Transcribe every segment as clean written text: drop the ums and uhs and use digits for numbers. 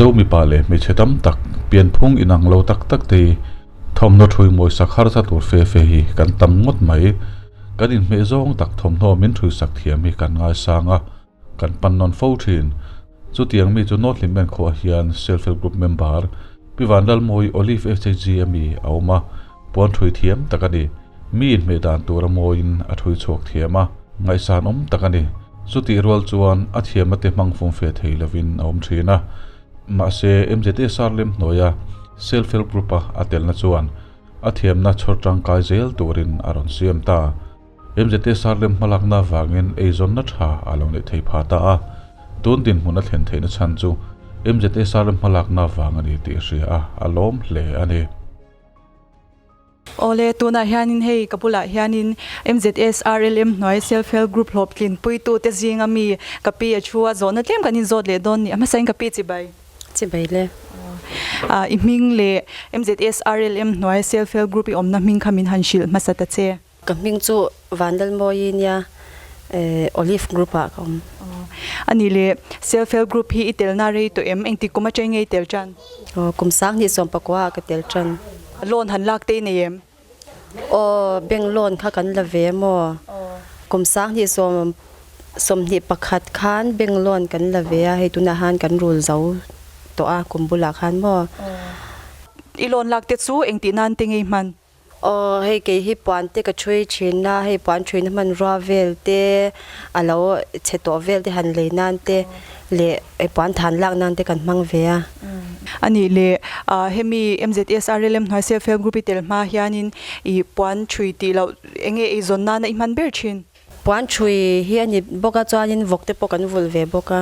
Mizo mipa leh hmeichhe tam tak pianphung inang lo tak tak te hi thawmhnaw thui mawisak harsa tur fe fe hi kan tam ngawt mai. Kan inhmeh zawng tak thawmhnaw min thuisak thiam hi kan ngaisang a, kan pan nawn fo thin. Chutiang mi chu North Limmen khuaah hian Self Help Group member Pi Vanlalmawi Olive SHG a mi a awm a, puan thui thiam tak a ni. Mi inhmeh dan tura mawiin a thui chhuak thiam a, ngaihsan awm tak a ni. Chutih rual chuan a thiamna te hmang fum fe thei lovin a awm thin a. Mahse, MZSR lem hnuaia Self Help Group-a a telna chuan a thiamna chhawr tangkai zel turin a rawn siam ta. MZSR lem hmalakna avangin eizawnna tha a lo neih thei pha ta a, tun dinhmun a thlen theihna chhan chu MZSR lem hmalakna avang a ni tih hria a, a lawm hle a ni. Awle, tunah hianin hei ka bulah hianin MZSRLM hnuai Self Help Group hlawhtlin puitute zinga mi ka pi a thu a, zawhna tlem kan inzawt leh dawn ni. A hmasain ka pi chibai. Chibai le. I hming leh MZSRLM hnuai Self Help Group i awmna hming kha min han hrilh hmasa ta che. Ka hming chu Vanlalmawi nia, Olive Group ah ka awm. A nih le, Self Help Group hi i telna rei tawh em? Engtik kum atang nge i tel tan? Aw, kum 2019 ah ka tel tan. Loan han lak te i nei em? Aw, bank loan kha kan la ve maw? Kum 2021 khan bank loan kan la ve a, hei tunah khan kan rul zo tawh a, kum bulah khan maw? I loan lak te chu engtih nan te nge i hman? Aw, hei kei hi puan te ka thui thin a, hei puan thuina hmanrua vel te, a lo chhe tawh vel te han lei nan te leh puan than lak nan te kan hmang ve a. A nih leh, hemi MZSRLM hnuai Self Help Group i tel hma hianin i puan thui tih loh eng nge eizawn nana i hman ber thin? Puan thui hi a ni bawk a, chuanin vawk te pawh kan vulh ve bawk a.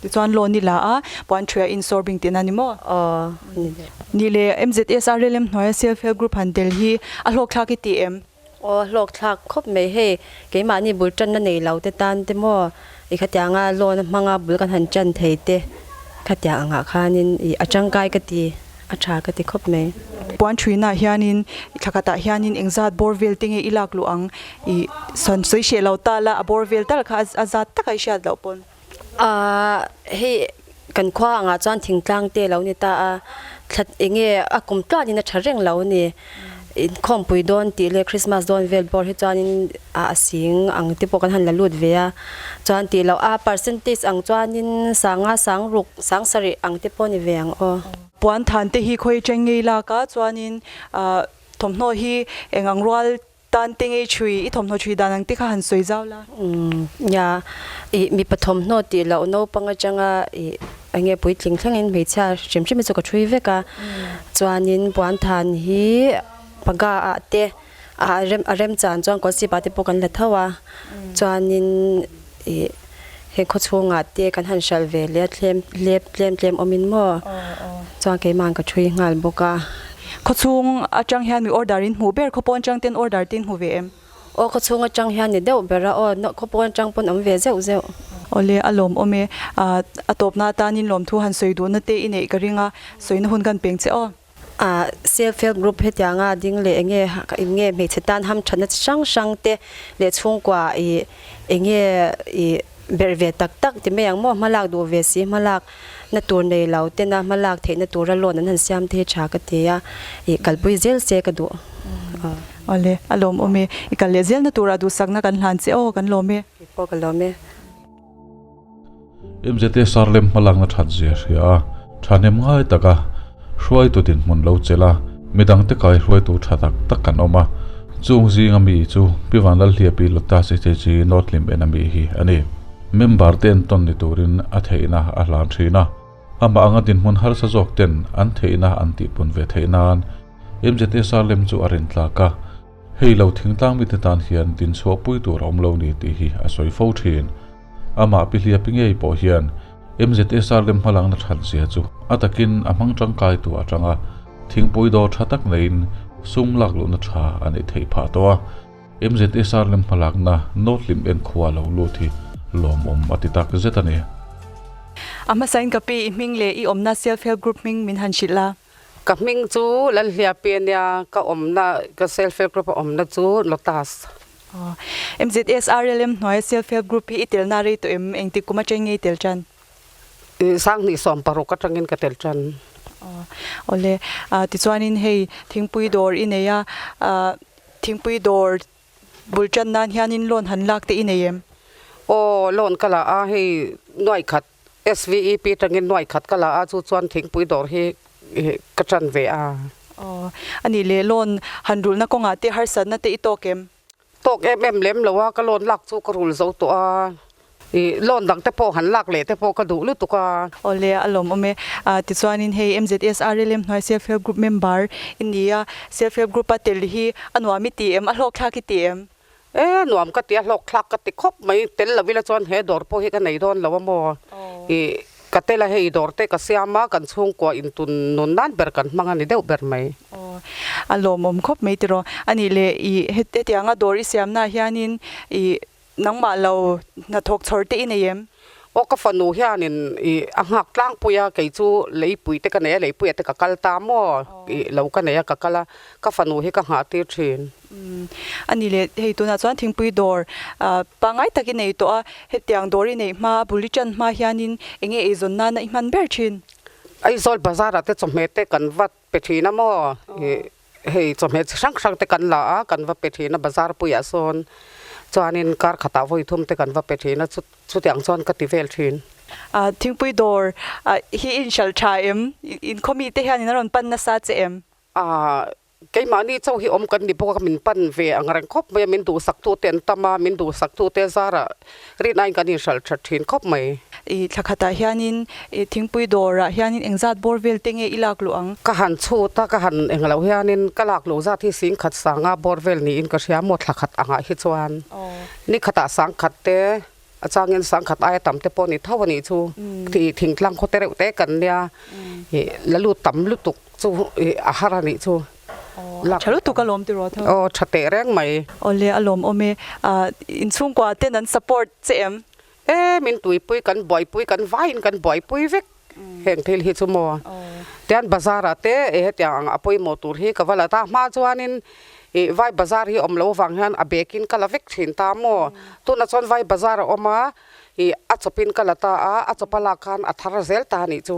Tichuan loan i la a, puan thui a insawr bing tihna a ni maw? Aw, a ni le. Ni le, MZSR Relem hnuaia Self Help Group han tel hi a hlawkthlak i ti em? Aw, hlawkthlak khawp mai. Hei, keimahni bul tanna nei lo te tan te maw, i khatianga loan a hmanga bul kan han tan thei te khatiang angah khanin i a tangkai ka ti. A tha ka ti khawp mai. Puan thuinah hianin thla khatah hianin engzat bawr vel te nge i lak luh ang? I sawn sawi hreh lo ta la, a bawr vel tal kha a zat taka i hriat loh pawn. Ahh hei kan khua angah chuan thingtlang te lo ni ta a, thla enge a kum tluanin a tha reng lo ni. Inkhawmpui dawn tih leh Christmas dawn vel bawr hi chuanin a sing ang te pawh kan han la lut ve a, chuan tih loh a percentage ang chuanin sanga sang ruk sang sarih ang te pawh ni ve ang aw. Puan than te hi khawi atang ngei lak a, chuanin thawmhnaw hi eng ang rual tan te ngei thui, i thawmhnaw thui dan ang te kha han sawi zau la. Nia, i mipa thawmhnaw tih loh naupang atanga i eng nge puitling thlengin hmeichhia hrim hrim hi chu ka thui vek a, chuanin puan than hi paga ah te a rem a remchan chuan kawlsip ah te pawh kan la tho a, chuanin ih heng khawchhungah te kan han hralh ve leh a thlem hlep tlem tlem awmin maw chuan keimah ka thui nghal bawk a. Khawchhung atang hian mi order in hmuh ber khawpawn atang ten order te in hmu ve em? Aw khawchhung atang hian ni deuh ber a aw khawpawn atang pawn awm ve zeuh zeuh. Awle a lawm awm e a tawpna atanin lawmthu han sawi duhna te i neih ka ring a sawina hun kan peng che aw. A Self Help Group hetianga ding leh enge enge hmeichhe tan hamthatna chi hrang hrang te leh chhungkua ih enge ih berh ve tak tak ti mai ang maw hmalak duh ve si hmalak na tur nei lo tena hmalak theihna tura loan an han siam te hi tha ka ti a ih kalpui zel se ka duh. Awle a lawmawm e i kal leh zelna turah duhsakna kan hlan che aw kan lawm e. Keipawh ka lawm e. MZT Sarlem hmalakna that zia hria a, thahnem ngai taka hruaitu dinhmun lo chelh a, midangte kai hruaitu tha tak tak kan awm a, chung zinga mi chu Pi Vanlalhliapi Lota CCG North Lim en a mi hi a ni. Member te entawn ni turin a theihna a hlan thin a, amah anga dinhmun harsa zawk ten an theihna an tihpun ve theih nan MZT Sarlem chu a rintlak a, Hei lo thingtlang mite tan hian dinchhuah pui tur a awm lo ni tih hi a sawi fo thin. Amah pi hliapi ngei pawh hian MZSR lem hmalakna that zia chu a takin a hmang tangkai tu atanga thingpui dawr tha tak neiin sum lak luhna tha a neih theih phah tawh a. MZSR lem hmalakna North Lim en khua lo lut hi lawmawm a ti tak zet a ni. A hmasain ka pi i hming leh i awmna Self Help Group hming min han hrilh la. Ka hming chu Lalhliapi a nia, ka awmna, ka Self Help Group a awmna chu Lotus. MZSRLM hnuaia Self Help Group hi i telna rei tawh em? Engtik kum atang nge i tel tan? Sanghnih 16 atangin ka tel tan. Awle, tichuanin hei thingpui dawr i nei a, thingpui dawr bul tan nan hianin loan han lak te i nei em? Aw, loan ka la a, hei nuai khat SVEP atangin nuai khat ka la a, chu chuan thingpui dawr hi ka tan ve a. Aw, anih leh loan han rulhna kawngah te harsatna te i tawk em? Tawk em em lem lo a, ka loan lak chu ka rul zo tawh a, ih loan dang te pawh han lak leh te pawh ka duh lutuk a. Awle, a lawmawm e. Tichuanin hei MZS RLM hnuai Self Help Group member i ni a, Self Help Group a tel hi a nuam i ti em, a hlawkthlak i ti em? E, nuam ka ti a, hlawkthlak ka ti khawp mai. Tel lo ila chuan he dawr pawh hi ka nei dawn lo a maw? Ih, ka tel a hei dawr te ka siam a, kan chhungkua intun nun nan ber kan hmang a ni deuh ber mai. Aw, a lawmawm khawp mai tiraw. A nih leh i hetianga dawr i siamnaah hianin i nangmah lo hnathawk chhawr te i nei em? Aw, ka fanu hianin i a nghak tlangpui a, kei chu leipui te ka nei a, leipuia te ka kal ta maw? I lo ka nei a, ka kal a, ka fanu hi ka nghah tir thin. A nih leh hei tunah chuan thingpui dawr pangngai tak i nei tawh a, hetiang dawr i neih hma, bul i tan hma hianin enge eizawn nana i hman ber thin? Aizawl bazar ah te chawhmeh te kan vat pe thin a maw? Hei chawhmeh chi hrang hrang te kan la a, kan va pe thin a bazar puiah sawn chuanin kar khatah vawi thum te kan va pe thin a, chutiang chuan ka ti vel thin. Thingpui dawr hi i inhralh tha em? Inkhawmi te hianin a rawn pan nasa che em? Keimahni chauh hi awm kan ni bawk a, min pan ve ang reng khawp mai a, min duhsaktute an tam a, min duhsaktute zarah rinaiin kan inhralh that thin khawp mai. I thla khatah hianin i thingpui dawrah hianin engzat bawr vel te nge i lak luh ang? Ka han chhut a, ka han englo hianin ka lak luh zat hi singkhat sanga bawr vel niin ka hria maw thla khat angah hi chuan ni khatah sangkhat te a changin sangkhat aia tam te pawh ni tho a nih chu tih thingtlang khaw te reuh te kan nia ih la lut tam lutuk chu ih a har a nih chu lak tha lutuk a lawm tiraw tho aw tha teh reng mai awle a lawm awm e ah inchhungkua ten an support che em e min tuipui kan buaipui kan vaiin kan buaipui vek heng thil hi chu maw tian bazar ah te eh hetiang ang a pawimawh tur hi ka va la ta hma chuanin ih vai bazar hi awm lo avang hian a bag in ka la vek thin ta maw tunah chuan vai bazar a awm a ih a chawp in ka la ta a a chawp a lak khan a thar zel ta anih chu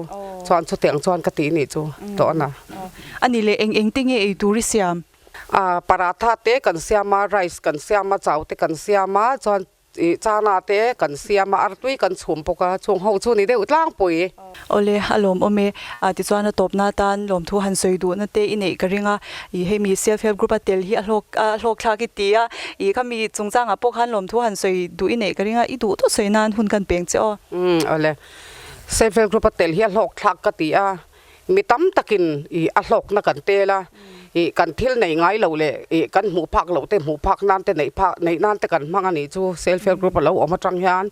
chuan chutiang chuan ka tih anih chu tawh a na. Ani leh eng eng te nge ei tur i siam? Ah paratha te kan siam a rice kan siam a chau te kan siam a chuan Ih chana te kan siam a, artui kan chhum bawk a, chung ho chu ni deuh tlangpui. Awle, a lawmawm e. Tichuan a tawpna atan lawmthu han sawi duhna te i neih ka ring a, ih hei mi self help group a tel hi a hlawk a hlawk thlak i ti a, ih khami chungchangah pawh khan lawmthu han sawi duh i neih ka ring a, i duh duh sawi nan hun kan peng che aw. Umm awle, self help group a tel hi a hlawk thlak ka ti a, Mi tam takin ih a hlawkna kan tel a, ih kan thil neih ngai loh leh ih kan hmuh phak loh te hmuh phak nan te neih phak neih nan te kan hmang a nih chu self help group a lo awm atang hian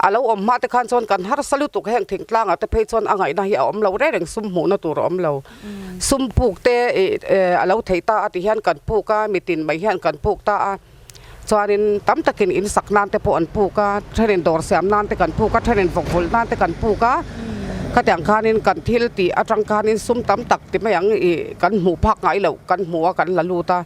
a lo awm hma te khan chuan kan harsa lutuk heng thingtlangah te phei chuan a ngaihna hi a awm lo reng reng sum hmuhna tur a awm lo sum puk te ih a lo thei ta a ti hian kan puk a mitin mai hian kan puk ta a chuanin tam takin in sak nan te pawh an puk a thenin dawr siam nan te kan puk a thenin vawk vulh nan te kan puk a khatiang khanin kan thil tih atang khanin sum tam tak ti mai ang ih kan hmuh phak ngai loh kan hmuh a kan la lut a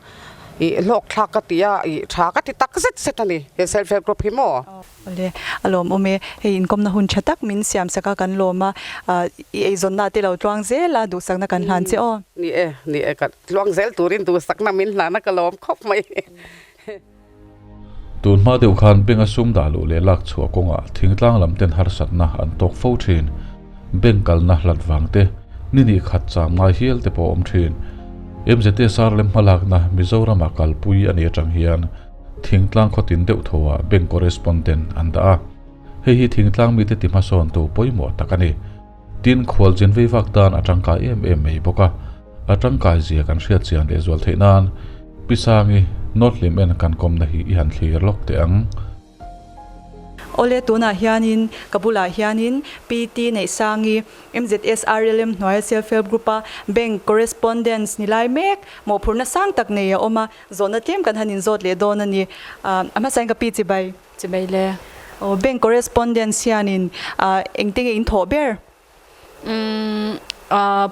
ih hlawk thlak ka ti a ih tha ka ti tak zet zet a ni he self help group hi maw. Awle, a lawmawm e. Hei inkawmna hun tha tak min siam sak a kan lawm a, i eizawnna te lo tluang zel a, duhsakna kan hlan che aw. Ni e, ni e, ka tluang zel turin duhsakna min hlan a ka lawm khawp mai. Tun hma deuh khan bank a sum dah luh leh lak chhuah kawngah thingtlang lam ten harsatna an tawk fo thin. Bank kalna hlat vang te, ni nih khat cham ngai hial te pawh a awm thin. MZSR lem hmalakna Mizoramah kalpui a nih atang hian Thingtlang khawtin deuh thoah bank correspondent an dah a, hei hi thingtlang mite ti hmasawn tu pawimawh tak a ni. Tin, khualzin veivak tan a tangkai em em mai bawk a, a tangkai zia kan hriat chian leh zual theih nan Pi Sangi, North Lim en kan kawmna hi i han thlir lawk teh ang. Awle, tunah hianin ka bulah hianin PT Neihsangi, MZSRLM hnuaia Self Help Group a Bank Correspondence ni lai mek mawhphurhna sang tak nei a awm a, Zawhna tlem kan han inzawt leh dawn a ni. A hmasain ka pi chibai. Chibai le. Aw, bank correspondence hianin engte nge in thawh ber? Umm,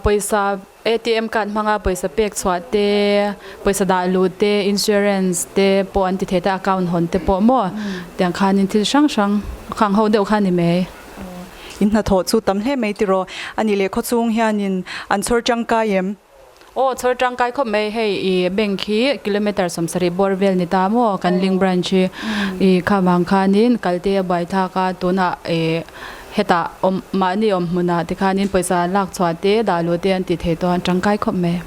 pawisa ATM card hmanga pawisa pek chhuah te, pawisa dah luh te, insurance te pawh an ti thei ta, account hawn te pawh maw? Tiang khanin thil hrang hrang khang ho deuh kha a ni mai. In hnathawh chu tam hle mai tiraw? A nih leh khawchhung hianin an chhawr tangkai em? Aw chhawr tangkai khawp mai hei i bank hi kilometre 70 bawr vel ni ta maw kan link branch hi i kham ang khanin kalte a buai thlak a tunah i hetah awm mahni awm hmunah te khanin pawisa lak chhuah te dah luh te an ti thei tawh a tangkai khawp mai.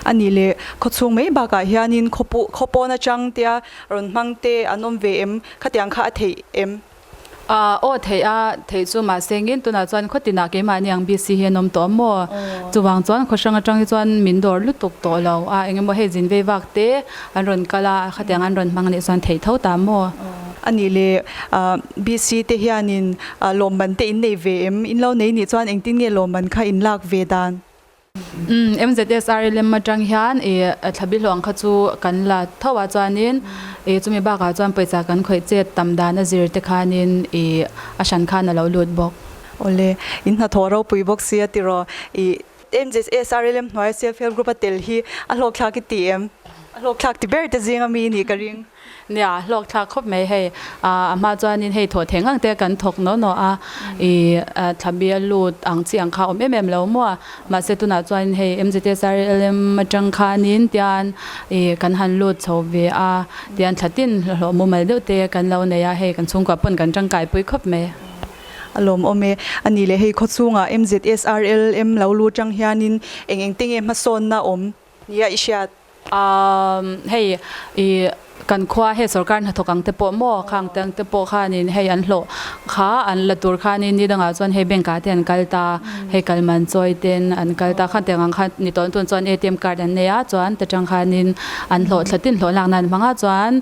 A nih leh khawchhung mai bakah hianin khawpu khawpawn atang tia rawn hmang te an awm ve em? Khatiang kha a theih em? Aw theih a, theih chu mahse ngin tunah chuan khaw tinah keimahni ang BC hi an awm tawh maw? Chuvang chuan khaw hrang atang hi chuan min dawr lutuk tawh lo a, eng emaw hei zin vei vak te an rawn kal a, khatiang an rawn hmang anih chuan theih tho ta maw? A nih leh BC te hianin lawmman te in nei ve em? In lo nei nih chuan engtin nge lawmman kha in lak ve dan? Umm MZSRLM atang hian ih thlabi hlawng kha chu kan la tho a chuanin ih chumi bakah chuan pawisa kan khawih chet tam dan a zir te khanin ih a hran khan a lo lut bawk. Awle, in hnathawh ropui bawk sia tiraw ih MZSRLM hnuaia self help group a tel hi a hlawkthlak i ti em? A hlawkthlak ti ber te zinga mi nih ka ring. Nia, hlawk thlak khawp mai hei. A hma chuanin hei thawh theng ang te kan thawk naw naw a, i thlabi a lut ang chi ang kha a awm em em lo maw a. Mahse tunah chuanin hei MZSRLM atang khanin tian i kan han lut chho ve a, tian thla tin hlawh mumal deuh te kan lo nei a, hei kan chhungkua pawn kan tangkai pui khawp mai. A lawmawm e. A nih leh hei khawchhungah MZSRLM lo lut tang hianin eng eng te nge hmasawnna awm nia i hriat? Umm hei i kan khua hei sorkar hnathawk ang te pawh maw khang te ang te pawh khanin hei an hlawh kha an la tur khanin ni dangah chuan hei bank ah te an kal ta hei kal man chawi ten an kal ta khan tiang ang khan ni tawn tawn chuan atm card an nei a chuan ta tang khanin an hlawh thla tin hlawh lak nan hmang a chuan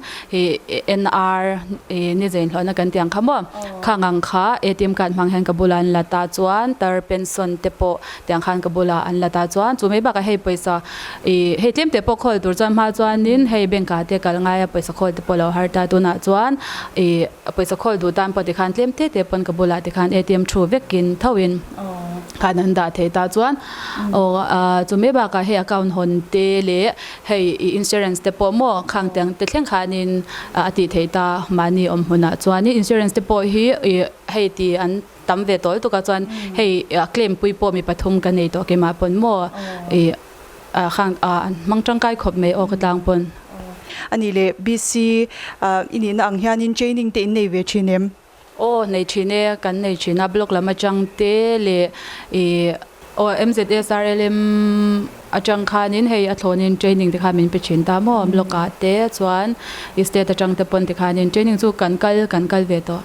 i NR i ni zei hlawhna kan tih ang kha maw khang ang kha atm card hmang hian ka bulah an la ta chuan tar pension te pawh tiang khan ka bulah an la ta chuan chu mai bakah hei pawisa Ih hei tlem te pawh khawl tur chuan hma chuanin hei bank ah te kal ngai a pawisa khawl te pawh lo har ta tunah chuan ih pawisa khawl duh tan pawh tikhan tlem te te pawn ka bulah tikhan atm thu vekin thoin khan an dah thei ta chuan aw ah chu mai bakah hei account hawn te leh hei ih insurance te pawh maw khang te ang te thleng khanin a tih theih ta mahni awm hmunah chuanin insurance te pawh hi ih hei ti an Tam ve tawh lutuk a chuan hei claim pui pawh mi pathum ka nei tawh keimah pawn maw i khang an hmang tangkai khawp mai aw ka tlang pawn. A nih leh BC i nihna ang hianin training te in nei ve thin em? Aw nei thin e, kan nei thin a block lam atang te leh i aw MZSRLM atang khanin hei a thlawnin training te kha min pe thin ta maw block ah te chuan i state atang te pawn tikhanin training chu kan kal kan kal ve tawh.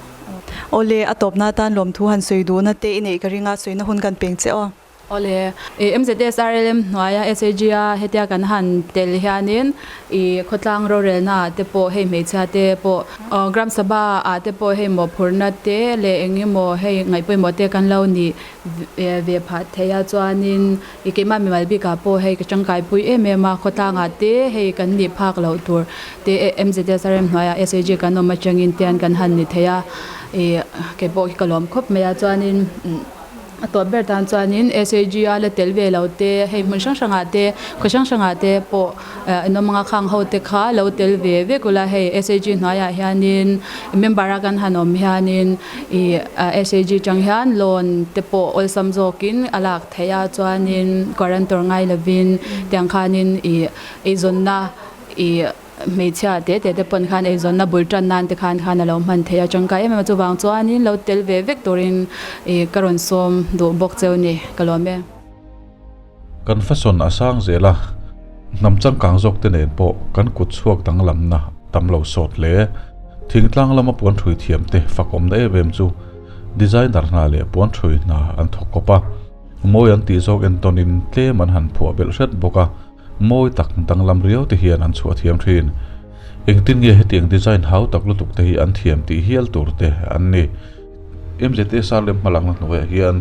Awle, a tawpna atan lawmthu han sawi duhna te i neih ka ring a, sawina hun kan peng che aw. Awle, i MZSRLM hnuaia SAG a hetia kan han tel hianin i khawtlang rorelna ah te pawh hei hmeichhia te pawh Gram Sabha ah te pawh hei mawhphurhna te leh eng emaw hei ngaihpawimawh te kan lo nih ve phah thei a chuanin i keimah mimal bikah pawh hei ka tangkaipui em em a khawtlangah te hei kan nih phak loh tur te MZSRM hnuaiah SAG kan awm atangin tian kan han ni thei a ih kei pawh hi ka lawm khawp mai a chuanin a tawp ber tan chuanin SAG a la tel ve lo te hei hmun hrang hrangah te khaw hrang hrangah te pawh an awm anga khang ho te kha lo tel ve vek ula hei SAG hnuaiah hianin member a kan han awm hianin Ih SAG tang hian loan te pawh awlsam zawkin a lak theih a chuanin guarantor ngai lovin tiang khanin ih eizawnna ih hmeichhia te te te pawn khan eizawnna bul tan nan te khan khan a lo hman theih a tangkai em em a chuvang chuanin lo tel ve vek turin ih ka rawn sawm duh bawk cheu ni ka lawm e. Kan fashion a sang zel a, hnam changkang zawk te nen pawh kan kut chhuak danglamna tam lo sawt hle. Thingtlang lama puan ṭhui thiam te fakawmna em em chu designer hna leh puan ṭhui hna an thawk kawp a, mawi an tih zawk entawnin tlem an han phuah belh hret bawk a, mawi tak danglam riau te hian an chhuah thiam ṭhin. Engtin nge hetiang design hau tak lutuk te hi an thiam tih hial tur te an ni. MZSR lem hmalakna hnuaiah hian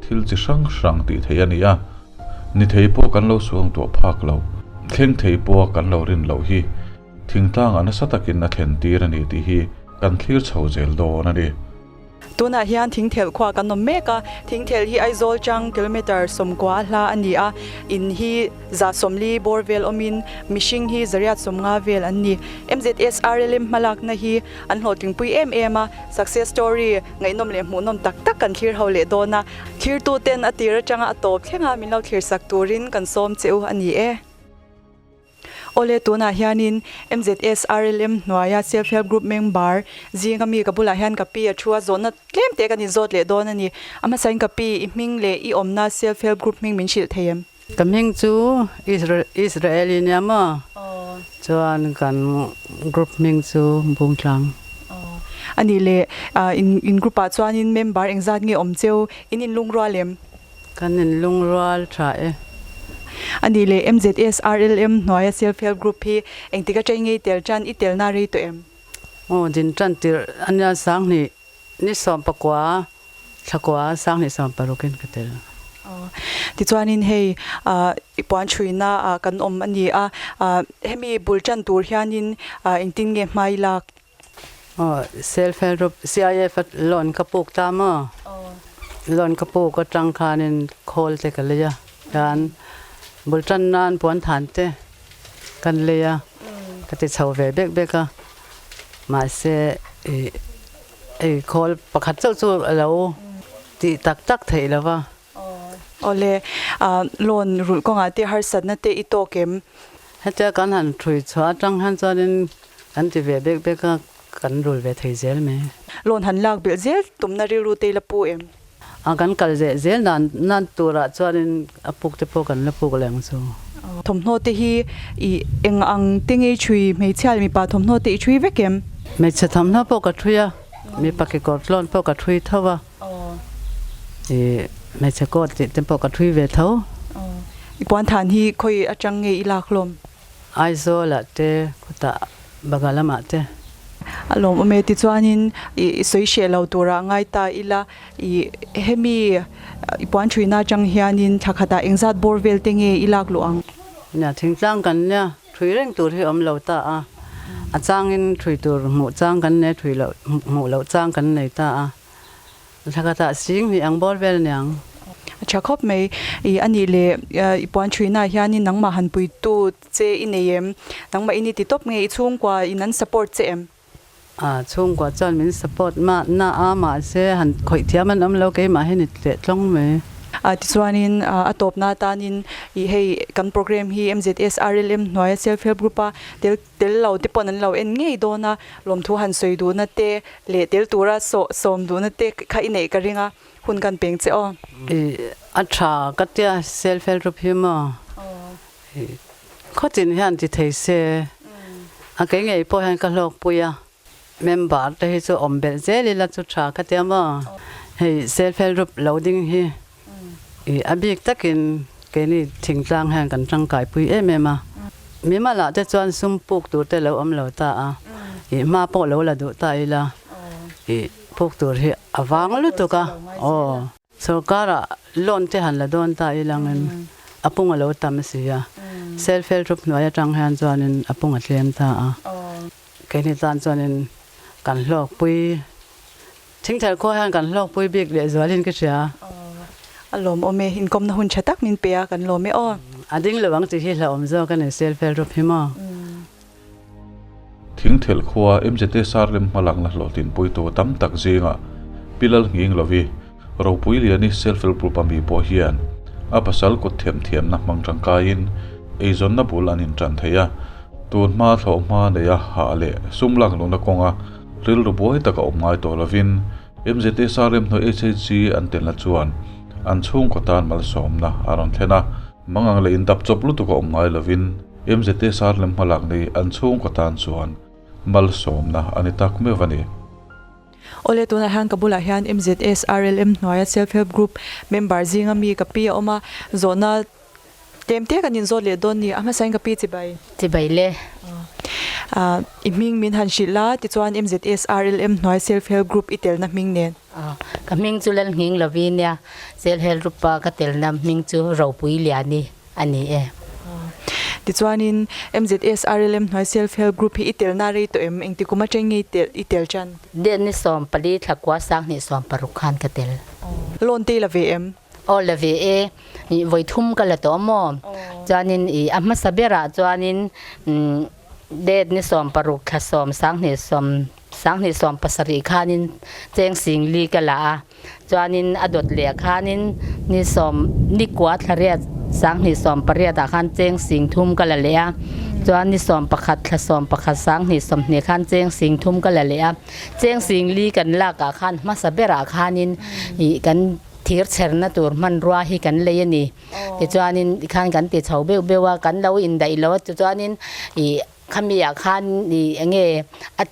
Thil chi hrang hrang tih theih a ni a, ni thei pawh kan lo suang tuah phak lo, thleng thei pawha kan lo rin loh hi thingtlangah nasa takin a thlen tir a ni tih hi kan thlir chho zel dawn a ni. Tunah hian Thingthelh khua kan awm mek a, Thingthelh hi Aizawl chang kilometre 90 a hla a ni a, in hi 140 bawr vel awmin mihring hi zariat 50 vel an ni. MZSRLM hmalakna hi an hlawhtlingpui em em a, success story ngaihnawm leh hmuhnawm tak tak kan thlir ho leh dawn a, thlirtuten a tir atanga a tawp thlenga min lo thlirsak turin kan sawm che u a ni e. Awle tunah hianin MZS RLM hnuaia Self Help Group member zinga mi ka bulah hian ka pi a thu a, zawhna tlem te kan inzawt leh dawn a ni. A hmasain ka pi i hming leh i awmna Self Help Group hming min hrilh thei em? Ka hming chu Israel i nia maw? Chuan kan group hming chu Bungtlang. A nih leh in group ah chuanin member engzat nge awm cheu? In inlungrual em? Kan inlungrual tha e. A nih leh MZS RLM hnuaia Self Help Group hi engtik atang nge i tel tan i telna rei tawh em? Aw, din tan tirh a nia 2000 ni 19 thlakua 2016 in ka tel. Aw, tichuanin hei i puan chhuina ah kan awm a ni a, hemi bul tan tur hianin engtin nge hma i lak? Aw, Self Help Group CIF a loan ka puk ta maw? Loan ka puk atang khanin khawl te ka lei a, chuan bul tan nan puan than te kan lei a, ka ti chho ve bek bek a, mahse ih hei khawl pakhat chauh chu a lo tih tak tak theih lo va. Awle, loan rulh kawngah te harsatna te i tawk em? Hetia kan han thui chhuah atang hian chuanin kan ti ve bek bek a, kan rul ve thei zel mai. Loan han lak belh zel tumna rilru te i la pu em? A kan kal zeh zel dan nan turah chuanin a puk te pawh kan la puk leh ang chu. Thawmhnaw te hi i eng ang te ngei thui hmeichhia leh mipa thawmhnaw te i thui vek em? Hmeichhe thawmhnaw pawh ka thui a, mipa kekawr tlawn pawh ka thui tho a. I hmeichhe coat tih te pawh ka thui ve tho. I puanthan hi khawi atang nge i lak hlawm? Aizawl ah te, khutah Baga lamah te. A lawmawm e, tichuanin i sawi hreh lo turah ngai ta ila, i hemi i puan thuina atang hianin thla khatah engzat bawr vel te nge i lak luh ang? Nia, thingtlang kan nia, thui reng tur hi awm lo ta a, a changin thui tur hmuh chang kan nei, thui loh hmuh loh chang kan nei ta a. Thla khatah sing hnih ang bawr vel aniang. A tha khawp mai. I a nih leh i puan thuinah hianin nangmah han puitu che i nei em? Nangmah in i ti tawp nge i chhungkua in an support che em? A chhungkua chuan min support mah na a mahse han khawih thiam an awm lo keimah hi ni tleh tlawng mai. Tichuanin a tawpna atanin i hei kan program hi MZS RLM hnuaia self help group a tel Tel lo te pawn an lo en ngei dawn a, lawmthu han sawi duhna te leh tel tura sawm duhna te kha i neih ka ring a, hun kan peng che aw. I a tha ka tia self help group hi maw i khawtin hian ti thei se a kei ngei pawh hian ka hlawkpui a member te hi chu awm belh zel ila chu tha ka tia maw hei self help group lo ding hi I a bik takin keini thingtlang hian kan tangkaipui em em a. Mimalah te chuan sum puk tur te lo awm lo ta a, i hma pawh lo la duh ta ila i puk tur hi a vang lutuk a, aw. Sorkarah loan te han la dawn ta ilangin a pung a lo tam si a, self help group hnuai atang hian chuanin a pung a tlem ta a, keini tan chuanin kan hlawkpui. Thingthel khua hian kan hlawkpui bik leh zualin ka hria. A lawmawm e, inkawmna hun tha tak min pe a, kan lawm e aw. A ding lo ang tih hi hlauhawm zawk a ni, self help group hi maw? Thingthel khua MZT Sarlem hmalakna hlawhtlinpuitu tam tak zingah Pi Lalnghing Lovi, Ropui Liani self help group a mi pawh hian a pasal kut themthiamna hmang tangkaiin eizawnna bul an intan thei a, tun hma thlawh hma neia hah leh sum lak luhna kawnga Rilru buai taka awm ngai tawh lovin MZSR remhnawi HHG an telna chuan an chhungkaw tan malsawmna a rawn thlen a, mangang leh indap chawp lutuk a awm ngai lovin MZSR lem hmalak ni an chhungkaw tan chuan malsawmna a ni tak meuh a ni. Awle, tunah hian ka bulah hian MZSRLM hnuaia Self Help Group member zinga mi ka pi a awm a, zawhna Tlem te kan inzawt leh dawn ni, a hmasain ka pi chibai. Chibai le. I hming min han hrilh la, tichuan MZSRLM hnuai Self Help Group i telna hming nen. Ka hming chu Lalnghing Lovi nia, Self Help Group a ka telna hming chu Ropui Liani a ni e. Tichuanin MZS RLM hnuai Self Help Group hi i telna rei tawh em? Engti kum atang nge i tel tan? Date ni 14 thla kua 20 16 khan ka tel. Loan te i la ve em? Aw la ve e, i vawi thum ka la tawh maw? Chuanin i a hmasa berah chuanin date ni 16 thla 10 20 20 17 khanin cheng singli ka la a. Chuanin a dawt leh khanin ni sawm ni kua thla riat 20 18 ah khan cheng sing thum ka la leh a, chuan ni 11 thla 11 20 20 khan cheng sing thum ka la leh a. Cheng sing li kan lak ah khan hmasa berah khanin ih kan thir chherna tur hmanrua hi kan lei a ni. Tichuanin tikhan kan ti chho beuh beuh a, kan lo indaih lo a, tichuanin ih khami ah khan ih enge a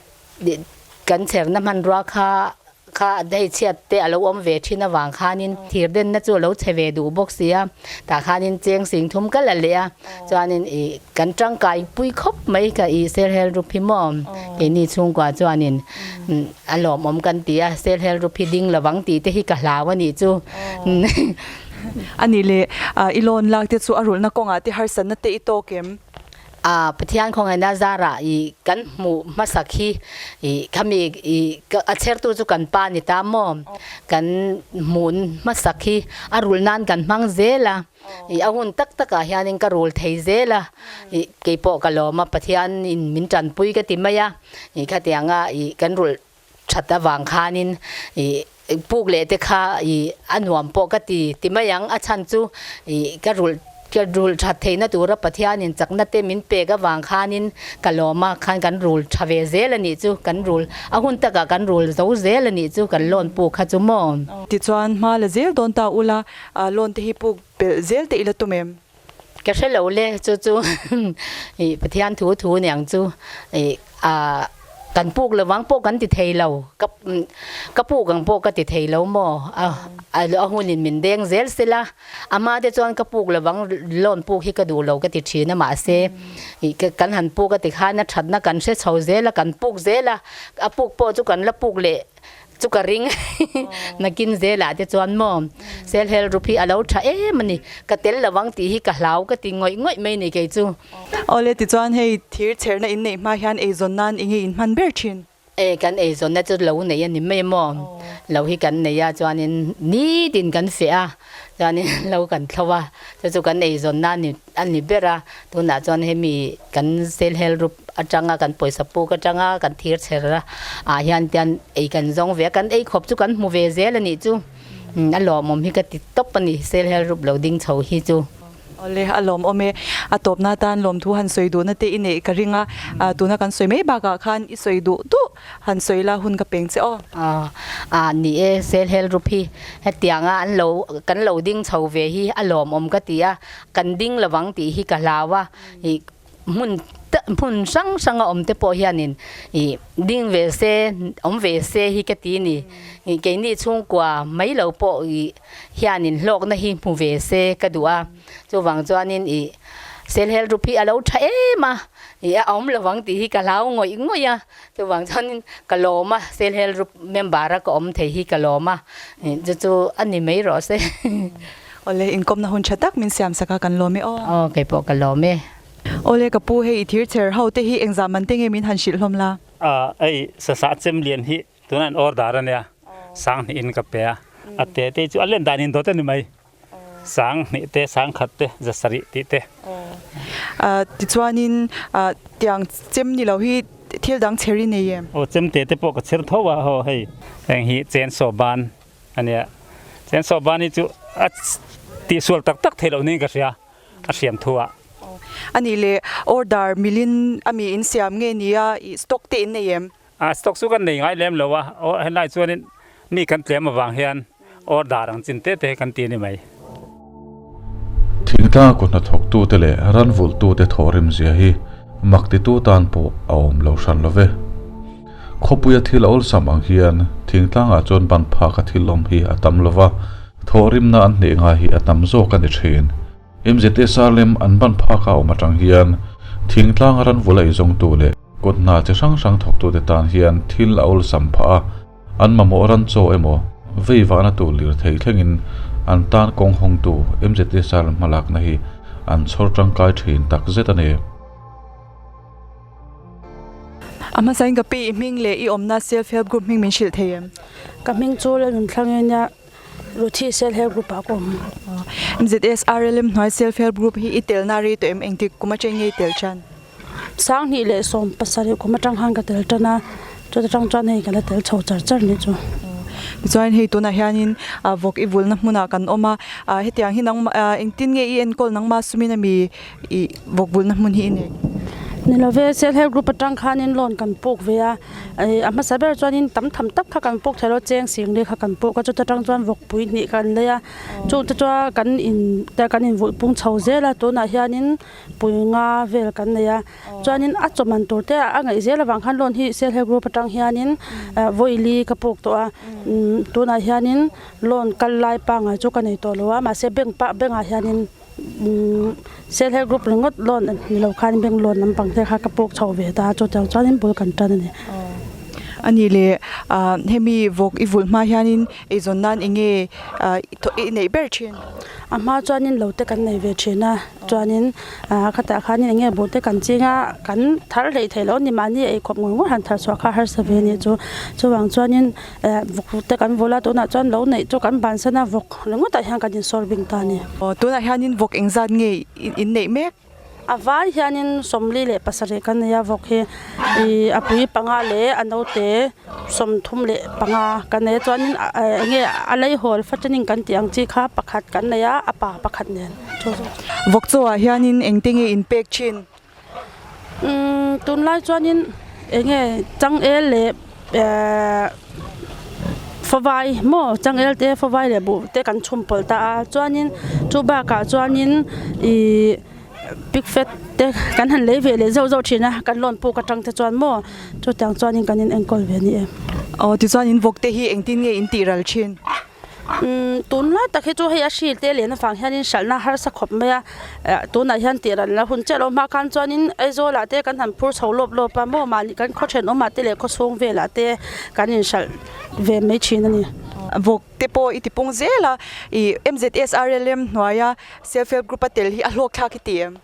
kan chherna hmanrua kha kha hei chhiat te a lo awm ve thin avang khanin thir denna chu a lo chhe ve duh bawk si a, tah khanin cheng sing thum kal a leh a, chuanin ih kan tangkai pui khawp mai ka ih sel hel rup hi maw keini chhungkua chuanin a lawmawm kan ti a, sel hel rup hi ding lovang tih te hi ka hlau a nih chu. A nih leh i loan lak te chu a rulhna kawngah te harsatna te i tawk em? A Pathian khawngaihna zarah i kan hmuh hmasak hi i khami i a chhertu chu kan pa ni ta maw? Kan hmuh hmasak hi a rul nan kan hmang zel a, i a hun tak takah hianin ka rul thei zel a, i keipawh ka lawm a, Pathian in min tanpui ka ti mai a, i khatianga i kan rulh that avang khanin i puk leh te kha i a nuam pawh ka ti ti mai ang. A chhan chu i ka rulh ka rulh that theihna tura Pathianin chakna te min pek avang khanin ka lawm a, khan kan rul tha ve zel a nih chu, kan rul a hun takah kan rul zo zel a nih chu kan loan puk kha chu maw. Tichuan hma la zel dawn ta ula, loan te hi puk belh zel te ila tum em? Ka hre lo le, chu chu i Pathian thu thu niang chu i a kan puk lovang pawh kan ti thei lo, ka ka puk ang pawh ka ti thei lo maw, a a hunin min deng zel sela, ama te chuan ka puk lovang loan puk hi ka duh lo ka ti thin a mahse i kan han puk a ti khan a thatna kan hre chho zel a, kan puk zel a, a puk pawh chu kan la puk leh Chu ka ring nakin zelah te chuan maw sel hel rup hi a lo tha em a ni, ka tel lo ang tih hi ka hlau ka ti ngawih ngawih mai ni kei chu. Awle tichuan hei thir chherna in neih hma hian eizawn nan enge in hman ber thin? E kan eizawnna chu lo nei a ni mai maw, lo hi kan nei a chuanin nitin kan feh a chuanin lo kan thlo a, chu chu kan eizawnna a ni a ni ber a, tunah chuan hemi kan sel hel rup atanga kan pawisa puk atanga kan thir chher a ah hian tian ei kan zawng ve a, kan ei khawp chu kan hmu ve zel a nih chu a lawmawm hi ka ti tawp a ni sel hel rup lo ding chho hi chu. Awle a lawmawm e, a tawpna atan lawmthu han sawi duhna te i neih ka ring a, tuna kan sawi mai bakah khan i sawi duh duh Han sawi la hun ka peng che aw. A ni e, sel hel rup hi hetianga an lo kan lo ding chho ve hi a lawmawm ka ti a, kan ding lovang tih hi ka hlau a, ih hmun hmun hrang hranga awm te pawh hianin ih ding ve se awm ve se hi ka ti ni, ih keini chhungkua mai lo pawh ih hianin hlawkna hi hmu ve se ka duh a, chuvang chuanin ih sel hel rup hi a lo tha em a, ih a awm lovang tih hi ka hlau ngawih ngawih a. Chuvang chuanin ka lawm a, Self Help Group member a ka awm thei hi ka lawm a, chu chu a ni mai rawh se. Awle, inkawmna hun tha tak min siam sak a, kan lawm e aw. Aw, kei pawh ka lawm e. Awle, ka pu hei i thir chher ho te hi engzah man te nge min han hrilh hlawm la? A, hei sasa chem lian hi tunah an order a nia, 2000 in ka pe a, a te te chu a len dan in dawt a ni mai. 2000 te, 1000 te, 700 tih te. Tichuanin tiang chem ni lo hi thil dang chher i nei em? Aw chem te te pawh ka chher tho a haw hei. Heng hi chainsaw ban a nia. Chainsaw ban hi chu a tihsual tak tak theih loh niin ka hria a hriam thu ah. Anih leh order milin a mi in siam nge nia i stock te in nei em? A stock chu kan nei ngai lem lo a, aw helai chuanin mi kan tlem avang hian order ang chin te te kan ti a ni mai. Thingtlang a kut hnathawktute leh ran vulhtute thawhrim zia hi mak titu tan pawh a awm lo hran lo ve. Khawpuia thil a awlsam ang hian thingtlangah chuan ban phaka thil awm hi a tam lo va, thawhrimna an hneh ngai hi a tam zawk a ni thin. MZSR lem an ban phaka awm atang hian thingtlanga ran vul a eizawngtu leh kut hna chi hrang hrang thawktute tan hian thil a awlsam phah a, an mamawh ran chaw emaw vei vahna tur lirthei thlengin an tan kawng hawngtu MZSR hmalakna hi an chhawr tangkai thin takzet a ni. A hmasain ka pi i hming leh i awmna self help group hming min hrilh thei em? Ka hming chu Lalnunthlangi nia Ruthi self help group ah ka awm. MZS RLM hnuai self help group hi i telna rei tawh em? Engtik kum atang nge i tel tan? Sanghnih leh 17 kum atang khan ka tel tan a, chuta tang chuan hei ka la tel chho char char nih chu. Tichuan hei tunah hianin vawk i vulna hmunah kan awm a, hetiang hi nangmah engtin nge i enkawl nangmah sumin ami i vawk vulna hmun hi i nei? Ni love, Self Help Group atang khanin loan kan puk ve a, a hmasa ber chuanin tam tham tak kha kan puk thei lo, cheng singli kha kan puk a, chuta tang chuan vawkpui hnih kan lei a, chungte chuan kan in kan invulh pung chho zel a, tunah hianin pui nga vel kan nei a, chuanin a chawman tur te a ngaih zel avang khan loan hi Self Help Group atang hianin vawili ka puk tawh a, tunah hianin loan kal lai pangngai chu ka nei tawh lo a, mahse bank pah bank ah hianin Self Help Group ringawt loan ni lo khan bank loan lampang te kha ka puk chho ve ta a, chutiang chuanin bul kan tan a ni. A nih leh hemi vawk i vulh hma hianin eizawn nan eng nge i neih ber thin? A hma chuanin lo te kan nei ve thin a, chuanin khatah khanin eng nge buh te kan ching a, kan thar hleih theih loh a ni mahni eikhawp ngawr ngawr han thar chhuah kha harsa ve a nih chu. Chuvang chuanin vawk te kan vul a, tunah chuan lo neih chu kan bansan a, vawk ringawtah hian kan insawr bing ta a ni. Aw, tunah hianin vawk engzat nge in neih mek? A vai hianin 47 kan nei a, vawk hi ih a pui panga leh a naute 35 kan nei a, chuanin eng nge a leihawl fattening kan tih ang chi kha pakhat kan nei a, a pa pakhat nen chu chu. Vawk chawah hianin engte nge in pek thin? Umm tunlai chuanin eng nge changel leh ehh fawai maw changel te fawai leh buh te kan chhum pawlh ta a chuanin chu bakah chuanin ihh pig fat te kan han lei ve leh zauh zauh thin a kan lawn puk atang te chuan maw chutiang chuanin kan in enkawl ve a ni e. Aw tichuan in vawk te hi engtin nge in tih ral thin? Umm tunlai tak hi chu hei a hri te len avang hianin hralhna harsa khawp mai a eh tunah hian tih ran la hun chiah lo hma khan chuanin Aizawl ah te kan han phur chho lawp lawp a maw mahni kan khaw thenawm ah te leh khaw chhung velah te kan inhralh ve mai thin a ni. Vawk te pawh i ti pung zel a ih MZSRLM hnuaia self help group a tel hi a hlawk thlak i ti em?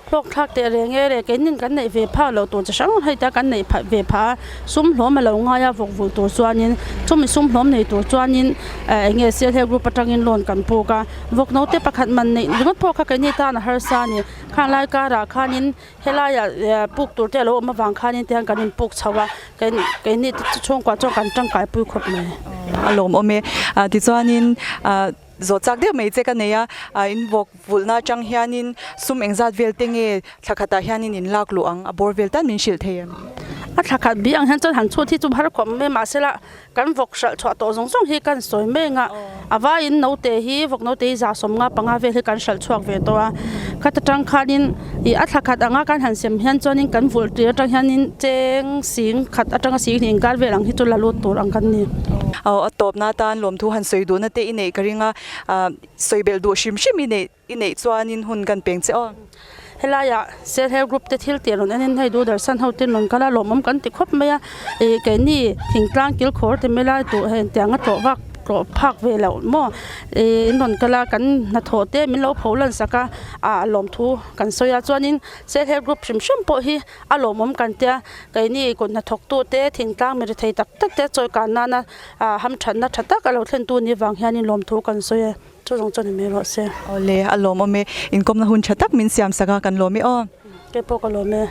Hlawk thlak teh reng e le, keinin kan neih ve phak loh tur chi hrang hrang ta kan neih ve phah a, sum hlawm a lo ngai a vawk vulh tur chuanin chumi sum hlawm nei tur chuanin eh eng nge self help group atangin loan kan puk a, vawk naute pakhat man neih ringawt pawh kha keini tan a harsa a ni, khang lai karah khanin helaiah eh puk tur te a lo awm avang khanin tihian kan inpuk chho a, keini chhungkua chuan kan tangkai pui khawp mai. A lawmawm e, tichuanin ah. Zawh chak deuh mai che ka nei a, in vawk vulhna atang hianin sum engzat vel te nge thla khatah hianin in lak luh ang a bawr vel tan min hrilh thei em? A thla khat bih ang hian chuan han chhut hi chu har khawp mai mahsela kan vawk hralh chhuah tawh zawng zawng hi kan sawi mai ang a, a vaiin naute hi vawk naute hi 75 vel hi kan hralh chhuak ve tawh a, khata tang khanin ih a thla khat anga kan han sem hian chuanin kan vulh tir atang hianin cheng sing khat atanga sing hnih inkar vel ang hi chu la lut tur ang kan ni. Aw a tawpna atan lawmthu han sawi duhna te i neih ka ring a, ah sawi belh duh hrim hrim i neih i neih chuanin hun kan peng che aw. Helaiah Self Help Group te thil tih rawn enin hei Doordarshan ho te rawn kal a lawmawm kan ti khawp mai a, ih keini thingtlang kilkhawr ti mai lai duh heng tiang a tlawh vak tlawh phak ve loh maw ih in rawn kal a kan hnathawh te min lo pho lan sak a ah lawmthu kan sawi a chuanin Self Help Group hrim hrim pawh hi a lawmawm kan tia keini kut hnathawk tu te thingtlang mi rethei tak tak te chawi kan nana ah hamthatna tha tak a lo thlen tu ni vang hianin lawmthu kan sawi e chu zawng chuan ni mai rawh se. Awle a lawmawm e, inkawmna hun tha tak min siam sak a kan lawm e aw. Kei pawh ka lawm e.